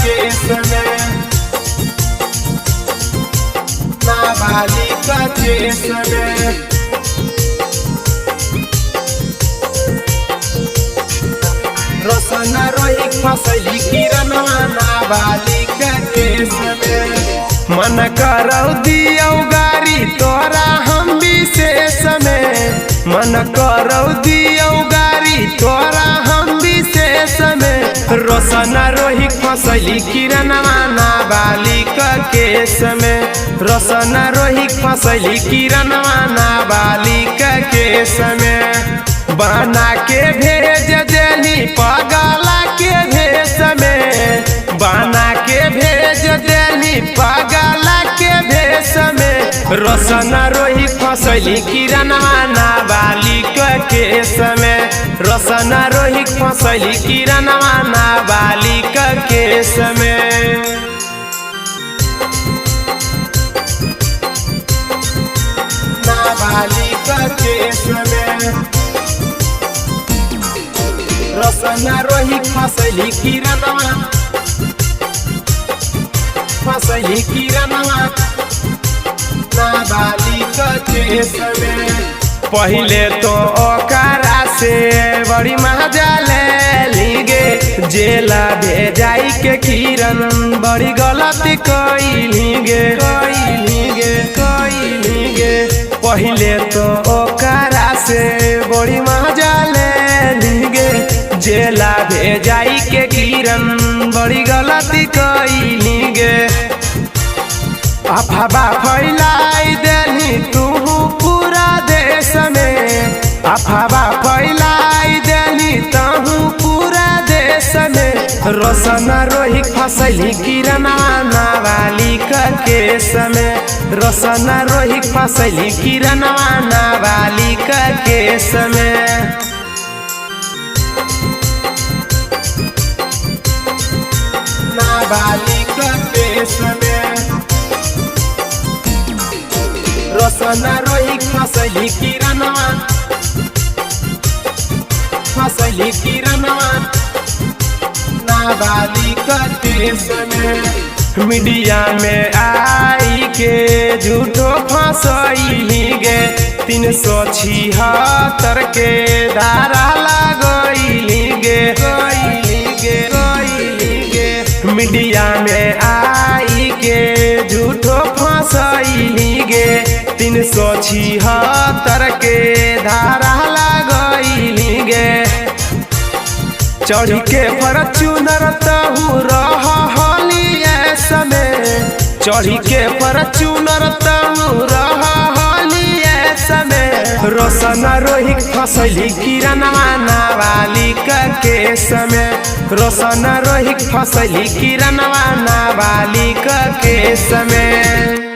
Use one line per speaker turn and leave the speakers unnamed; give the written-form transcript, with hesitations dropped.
Case में, नाबालिग case में। रोशना रोही फसली किरणवा नाबालिग केस में। मन करौ दियौ गारी तोरा हम विशेष में, मन करौ दियौ गारी तोरा हम विशेष में। रोशना रोही फसली किरणवा नाबालिग केस में, रोशना रोही फसली किरणवा नाबालिग केस में। बना के भेज देली पगला के भेष में, बना के भेज देली पगला के भेष में। रोशना रोही फसली किरणवा नाबालिग केस में, रोशना रोही फसली किरणवा नाबालिग केस में। नाबालिग केस में, रोशना रोही फसली किरणवा, फसली किरणवा नाबालिग केस में। पहिले तो ओकरा से बड़ी मजा ले गे, जेला भेजाई के किरण बड़ी गलती कैली गे, कैली गे, कैली गे। पहिले तो ओकरा से बड़ी मजा ले गे, जेला भेजाई के किरण बड़ी गलती कैली गे। अफवाह फैलाई देली तू पूरा देश में, अफवाह फैलाई देली तू पूरा देश में। रोशना रोही फसली किरणवा नाबालिग केस में, रोशना रोही फसली किरणवा नाबालिग केस में। नाबालिग केस में, रोशना रोही फसली किरणवा, फसली किरणवा नाबालिग केस में। मीडिया में आई के झूठो फसैली गे, 376 के धारा लगैली गे, गैली गे, गैली गे। मीडिया में आई के झूठो फसैली गे, 376 के धारा लगैली गे। चढ़ी के फॉर्च्यूनर तहु रह में, चढ़ी के फॉर्च्यूनर तहु रह में। रोशना रोही फसली किरणवा नाबालिग केस में, रोशना रोही फसली किरणवा नाबालिग केस में।